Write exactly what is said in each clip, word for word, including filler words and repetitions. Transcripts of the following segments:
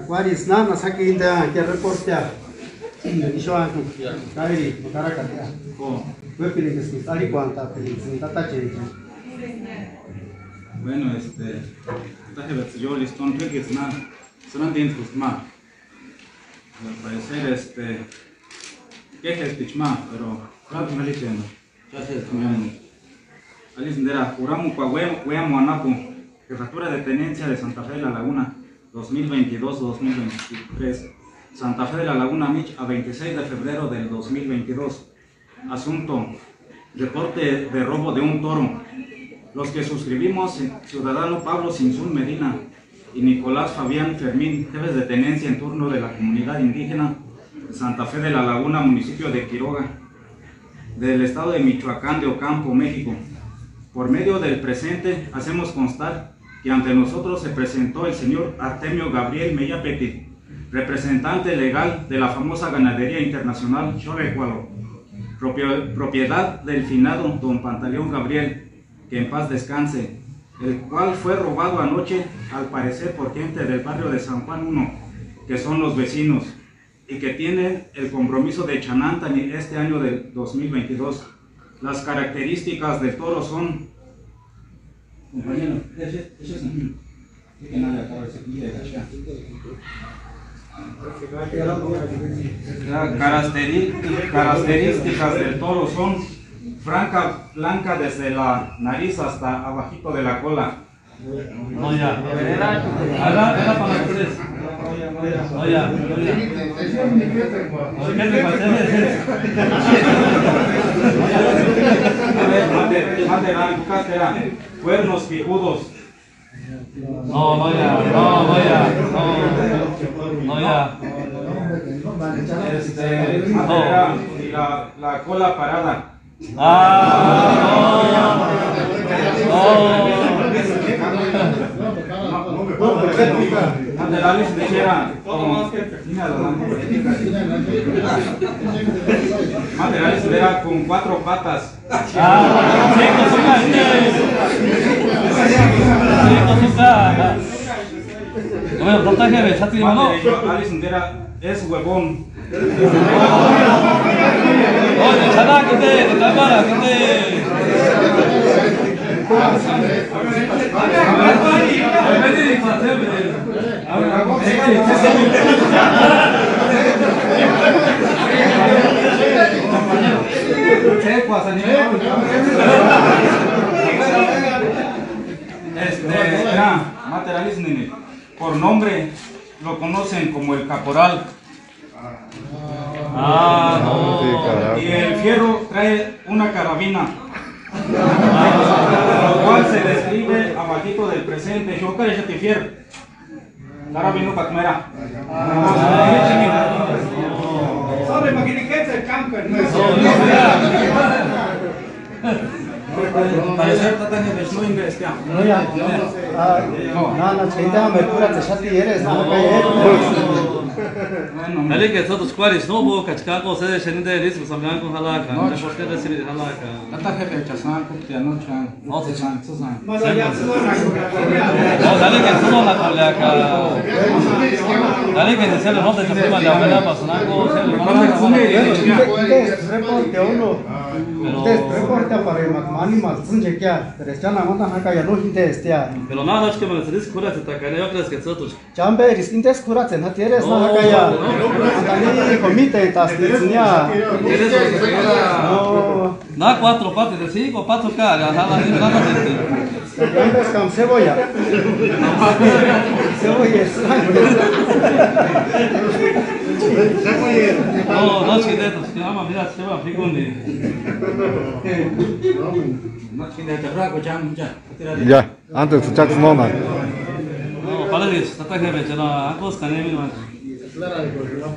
Kuárisï nánasï jáka inda, ke reportea. Ixu ánjani, kairi, karakatea. Ko. Uépirinksï arhikuantapiriksï tata chénchani. Bueno, este, tata Jebetsu yórisï tóni, k'uékitsï na, sïrantintskust'i ma. Al parecer, este, kéjesptichi ma, pero, claro que no. Gracias, hermano. Alisï nderaka, juramukua ué-, uéamua anapu, Jefatura de Tenencia de Santa Fe de la Laguna, dos mil veintidós, dos mil veintitrés, Santa Fe de la Laguna Beach, a veintiséis de febrero del dos mil veintidós. Asunto: reporte de robo de un toro. Los que suscribimos, ciudadano Pablo Sinsun Medina y Nicolás Fabián Fermín, jefes de tenencia en turno de la comunidad indígena Santa Fe de la Laguna, municipio de Quiroga, del estado de Michoacán de Ocampo, México. Por medio del presente, hacemos constar que ante nosotros se presentó el señor Artemio Gabriel Mellapeti, representante legal de la famosa ganadería internacional Xorecualo, propio-, propiedad del finado don Pantaleón Gabriel, que en paz descanse, el cual fue robado anoche, al parecer por gente del barrio de San Juan uno, que son los vecinos, y que tienen el compromiso de Chanantani este año del dos mil veintidós. Las características del toro son, compañero, ese, ese es mío. Caracteri-, características del toro son franja blanca desde la nariz hasta abajito de la cola. No, ya. Era, era para ustedes. No, ya, no, ya. ¿Por qué te pareces? A ver, mate, mate, dan, ¿qué será? Cuernos picudos. No, no, ya, no, no, ya, no, no, ya. Este, mate, dan, y la, la cola parada. Ah, no. No. Laterales de cera. Laterales de cera con cuatro patas. Ah, sí, sí, sí. Sí, sí, sí. Bueno, no te quedes, ya te digo, ¿no? Laterales de cera es huevón. Oye, chala, que te, que te para, que te. Este, ya, materialismo, por nombre, lo conocen como el caporal. Ah, no. Sí, carajo. Y el fierro trae una carabina, lo cual se describe abajito del presente. Yo, ¿qué es este fierro? Carabina, patmera. Sobre, imagínate, ¿qué es el camper? Parecer tata Jebetsu no ingreskea. No, ya. Ah, no, no, ch'inda me pura te shati eres, no, no, no. Bueno, dale que nosotros cuáles no, boca, chicago, se de sheninde, dice, pues, amigo, ojalá, no, ¿por qué recibir ojalá? Tata Jebetsu san, kuptia, no, chan. No, se san, se san. No, dale que nosotros la coleaca. Dale que se le rompe, se prima, la buena, pues, no, se le rompe. Reporte uno. Pero te reporta para el animal, ¿Pero echani amanda jaka ya no jintestia? Pero nada más que me dices, cura, se tacaré, yo crees que nosotros. Chambe, riskintes cura, se no tienes nada jaka ya. No, no, no. Antani comite, tasnia. No. Na cuatro partes de cinco, cuatro cara, nada, nada de ti. Chambe es con cebolla. Cebolla es. No, no, si de estos, que ama, mira, se va a figón de. No, si de te flaco, chan, mucha. Ya, antes tu chaks nona. No, para Dios, tata jefe, chana, angos kanemi man.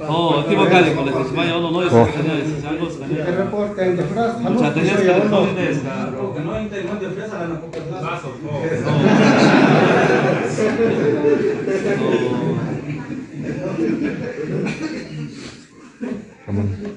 Oh, tipo cali con la chimaya, no, no, es Oh. Angos kanemi. Mucha tenías que responder esta. No, no, no, no, no. No.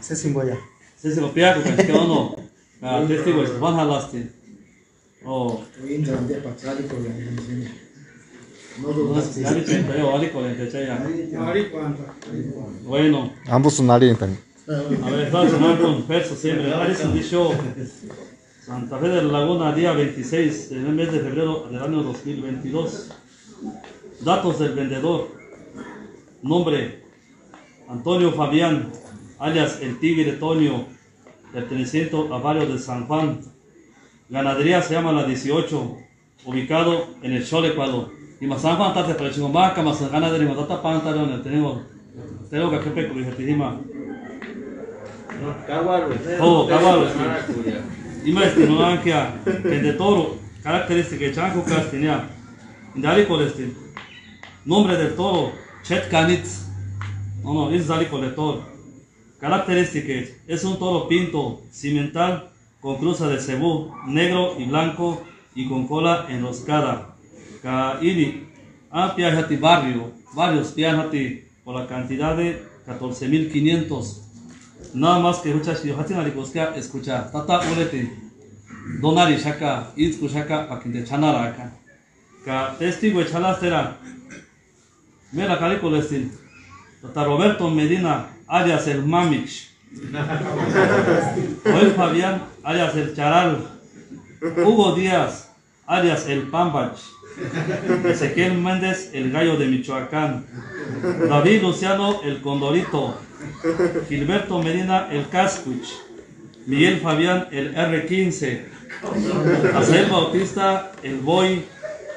Sésini jimboia. Sésini piákukani, ¿qué onda? Ah, testigo, Juan Jalasti. Oh. Bueno. Ambos son arientani. A ver, vamos a sonar con verso siempre. Parece un dicho. Santa Fe de la Laguna, día veintiséis del mes de febrero del año dos mil veintidós. Datos del vendedor. Nombre: Antonio Fabián, alias el Tigre Tonio, perteneciente a barrio de San Juan. Ganadería se llama La dieciocho, ubicado en el Cholecualo. Ima San Juan tátse para chingo, ma kama san ganadería, ma tata pantalón, tenemos, tenemos que pe kuri jati ima. Kawaru. Oh, kawaru, sí. Ima este no ankia, de toro, característica chanco castiña. Indari colestin. Nombre del toro, Chet Kanitz. No, no, es Zali Coletor. Características: es un toro pinto, cimental, con cruza de cebú, negro y blanco, y con cola enroscada. Ka ini, ampia jati barrio, barrios pian jati por la cantidad de catorce mil quinientos. Nada más que jucha, si jatsinari koska, escucha, tata ureti, donari shaka, itsku shaka, pakinde chanara aka. Ka testigo chalastera. Mira, karikulestin. Tata Roberto Medina, alias el Mamich. Joel Fabián, alias el Charal. Hugo Díaz, alias el Pambach. Ezequiel Méndez, el Gallo de Michoacán. David Luciano, el Condorito. Gilberto Medina, el Cascuch. Miguel Fabián, el R quince. Asael Bautista, el Boy.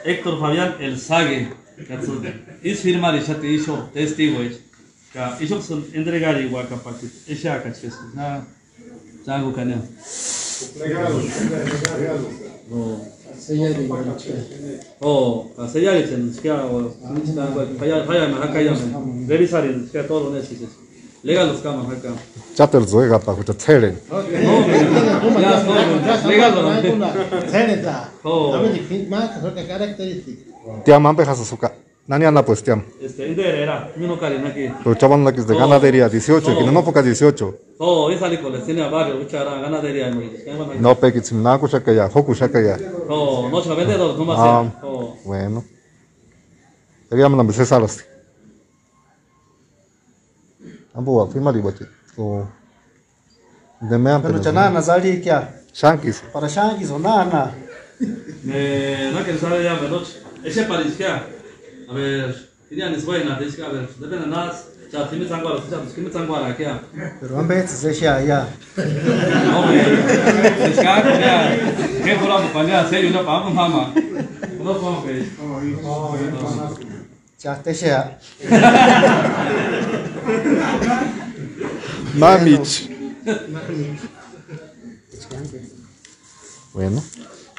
Héctor Fabián, el Sague. Katsu, is firmari xati ixu, testigo es. Ka ixu sun entregari uaka pati, ese akachi es. Na, chango kanea. Oh. Oh, ka sellari chen skia, o, faya, faya, ma, haka ya, revisari skia todo lo necesitas. Legal los kama, haka. Chatel zoe gapa, kucha tseren. No, ya, no, legal, no. Oh. Tia mampe jasa suka. Nani anapuesti tiam? Este, inde era, mi no kari naki. Pero chaban naki de ganadería dieciocho, que no poca dieciocho. Oh, esa licor, tiene barrio, uchara, ganadería, no. No, pekitsim, naku shakaya, joku shakaya. Oh, no, se vendedor, no más. Ah, bueno. Te voy a mandar mis cesaros. Ambo, firma ribachi. O de mean. Pero chanana, sali kia. Shankis. Para shankis o nana. Me, no que sale ya, me noche. Ese para kia. A ver, tenía mis buenas, dice, a ver, depende nada. Ya, tiene sanguara, ya, tiene sanguara kia. Pero hombre, se ya, ya. Hombre, se escapa ya. ¿Qué por la compañía? Serio, no, vamos, mamá. No, hombre. Chastexea. Mamich. Bueno.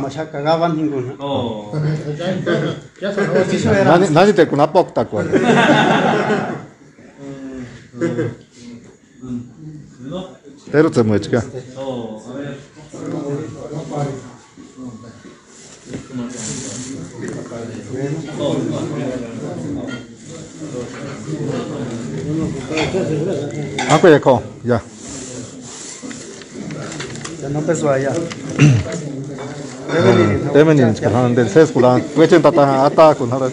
Juramexaka gabani jinguni. Oh. Nani, nani te kunapoktakua. Terutsemuechka. Ako ya ko, ya. Ya no empezó allá. Femenino, femenino, del sesco la, wechen tata, ata con hara.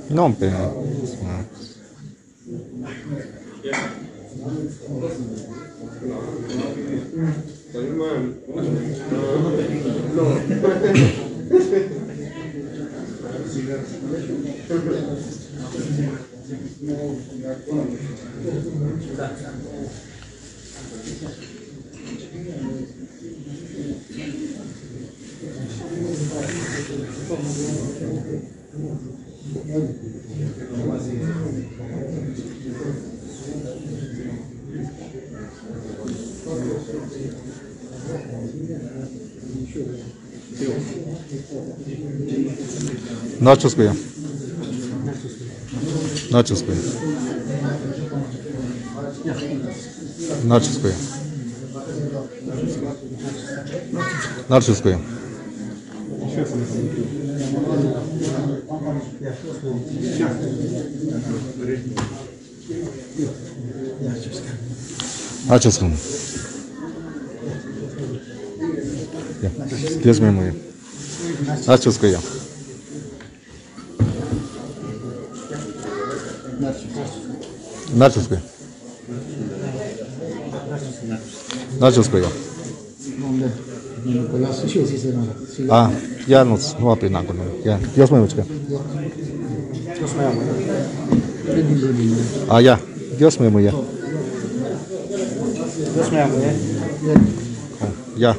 No, pero... Nachos kuya. Nachos kuya. Nachos kuya. Nachos kuya. Nachos kuya. Ya. Dios mío, muy bien. Nachos kuya. Nachos que. Nachos que ya. ¿Dónde? Nicolás, sí, sí, sí, no, sí. Ah, ya nos, no apenas con ya. Dios mío, chica. Dios mío, güey. Ah, ya. Dios mío, ya. Dios mío, güey. Ya.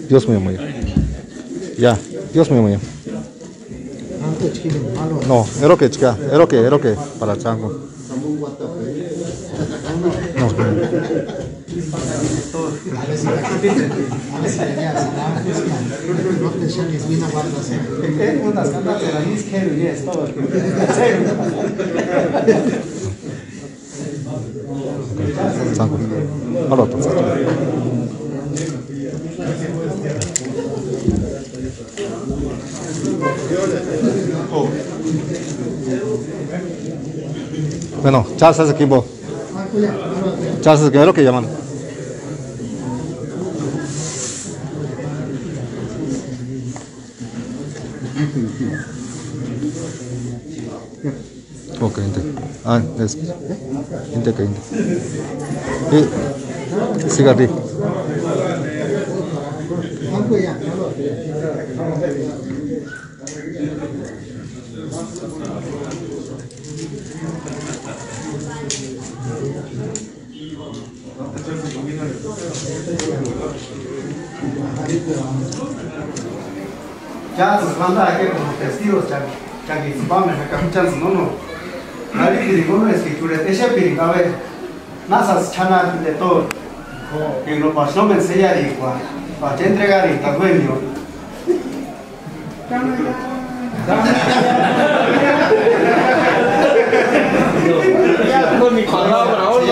Dios mío, ya. Ya. Dios mío, ya. No, eroke, chica, eroke, eroke, para chango. No. Chango. Ahora, bueno, chao, se hace equipo. Chao, se hace equipo, lo que llaman. Ok, gente. Ah, es. Gente que gente. Y siga aquí. Chántsïsï uandaxaka como testigos, cha, chákitsï pámenhaka juchantsïni nóno. Arhipiringa nóno eska ichuerhu exepiringa, a ver, násï ch'anarhini de todo. Que no, pa nómeni seyarikua, pa cha entregarini takuenio. Palabra, ¿o no?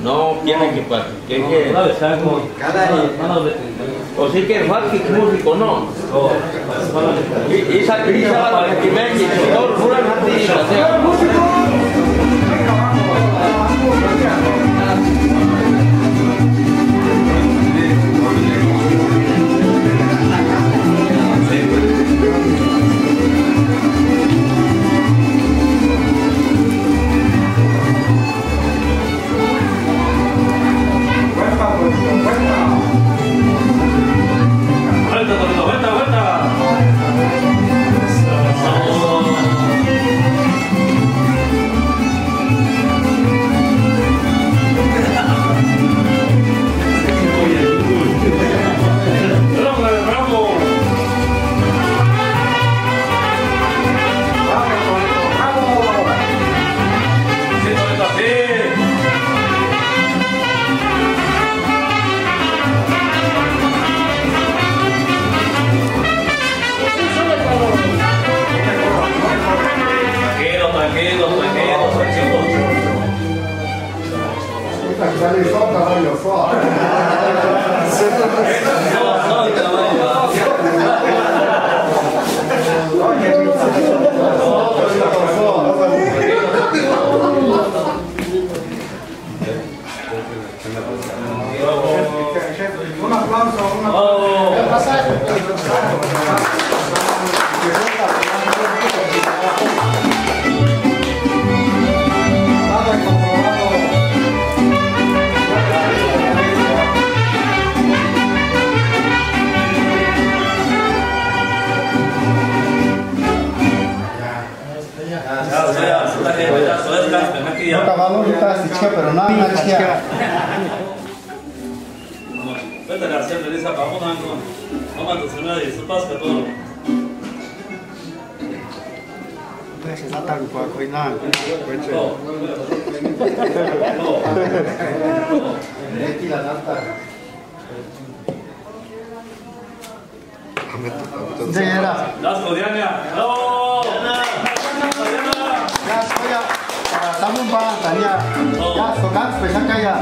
No, tiene que pa-, que, que. O sí que fácil, músico, ¿no? Y, y sa-, y sa-, que me, que todo lo juro, no te digas, o sea. Tranquilo, tranquilo, tranquilo, tranquilo. Un aplauso, un aplauso. Pero nada, nada, chica. Vete a hacer feliz a Papu, Nanko. Vamos a cenar y su paz, todo. Gracias, Ataru, por cuidar. Enseñera. ¡Bravo! Ya, soya, para Samumba, Tania. Ya, sokan, pues, acá ya.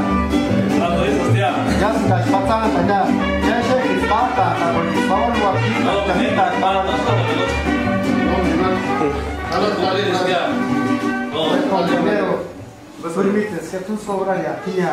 Ya, sokan, Patsan, Tania. Ya, se dispara, porque favor, lo aquí, la camita, para. Compañero. Permítese, tú sobra y aquí ya.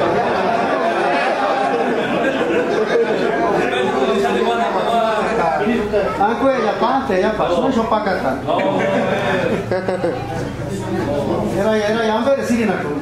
Ankueya, pánteya, pasï no xopakata. Erai, erai, amberi sírinhakuni.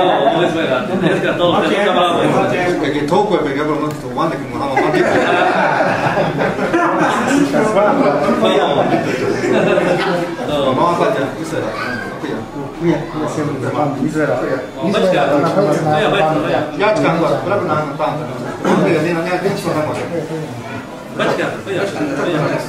Muchas gracias a todos. Te toca bravo. Es que todo cuerpo que hablo más, tu banda que mojaba más. Vamos a fallar, eso era. Cuida, cuida siempre, hermano. Eso era. Ya, ya, ya, ya.